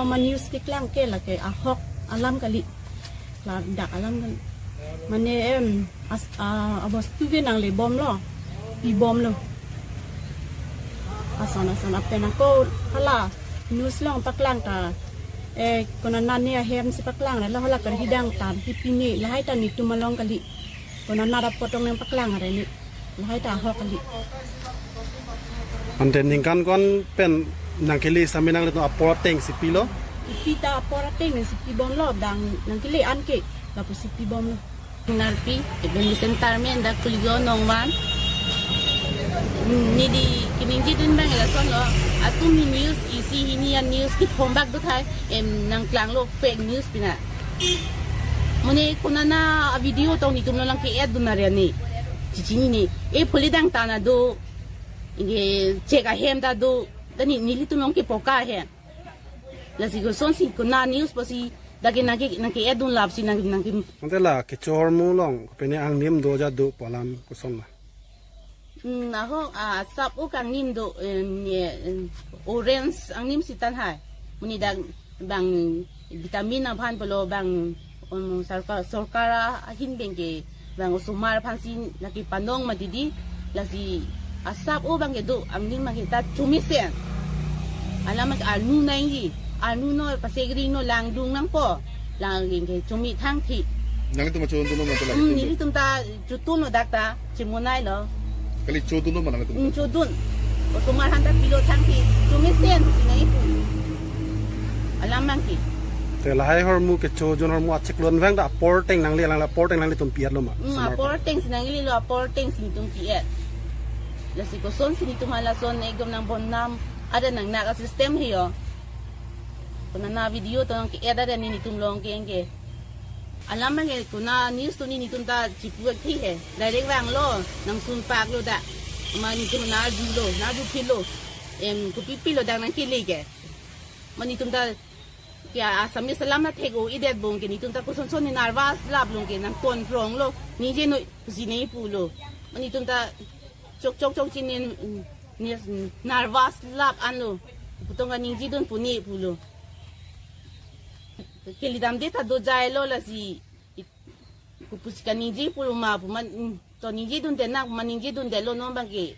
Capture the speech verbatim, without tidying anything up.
Ma news keklang ke lake ahok alam kali. Ladak alam kali. Mane em as a abostu ke nanglebomlo. Pibomlo. Ason ason apen ako hala news along paklang ta. Eh, konat nani ahem si paklang la hala karhidang ta pipine lahai ta netum along kali. Konat nat apot tong nangpaklang are ni. Lahai ta ahok kali. Ante ningkan ko-an pen nangkele sami nanglitum apor ateng si pilo? Ipi ta apor ateng si pibomlo, dang nangkele anke lapu si pibomlo. Narpi, Ebenezer Tarmen, dak Kuligo Nongwan. Hmm, neli keningjidun abang lasonlo. Atum hi news isi hini an news kethom bak do thai, em nangklanglo fake news pina. Mane konat a video tong netum along ke-add dun are ni. Chichini ni. E phuli dang ta na do. Inge chek ahem ta do. Dani nelitum along ke poka ahem. Lasi kosonsi konat news pusi dak ke nangke nangke-add dun lapsi nang nangke. Ante la kecho ahormu along pene angnim do ja do pu alam koson ma? Hmm, ahok asap ok angnim do, em, ye, em, orange angnim si tan hai. Mane dak bang vitamin aphan pulo bang, um, sorkar, sorkar ahin abang ke bang osomar aphan si nangkepanong ma didi, lasi asap ok abang ke do angnim abang ke ta chomisen. Alam ke arnu nangji, arnu no pasegri no langdung nangpo, lang ke chomi thangthi. Nangtum ma chodunlo ma ante la Hmm, itum do? Nelitum ta chodunlo dak ta, chemonailo. Kali chodunlo ma nangtum? Hmm, chodun. Osomar aphan ta pilo thangthi. Chomisen si nangpu. Alam abang ke. Te lahai ahormu kecho ahormu achiklo an vang ta apor ateng nangle alang la apor ateng nanglitum pi-etlo ma? Hmm, osomar apor ateng si nanglelo, apor ateng si netum pi-et. Lasi kosonsi netum halason ekdom nang bonnam ada nangnak a-system he yo. Konat a video tong ke-add are ni netum along ke anke. Alam abang ke konat news toni netum ta chipu-ek thi he. Direct vanglo, nangsun paklo dak. Ma netum nang-arjulo, nang-arju philo. Em, kopi pilo dak nangkele ke. Ma netum ta ke Assamese alam ta thek-o-edet abang ke netum ta kosonson ni nervous lap along ke nangton pronglo. Ningje noi pusi nangpulo. Ma netum ta chok chok chok chini, mm, ni, mm, nervous lap anlo. Putong kaningjedun pu ne pulo. Kele damde ta do jailo lasi. Kopusi kaningje pulo ma pu man, mm, to ningjedunde nang ma ningjedundelo non abang ke.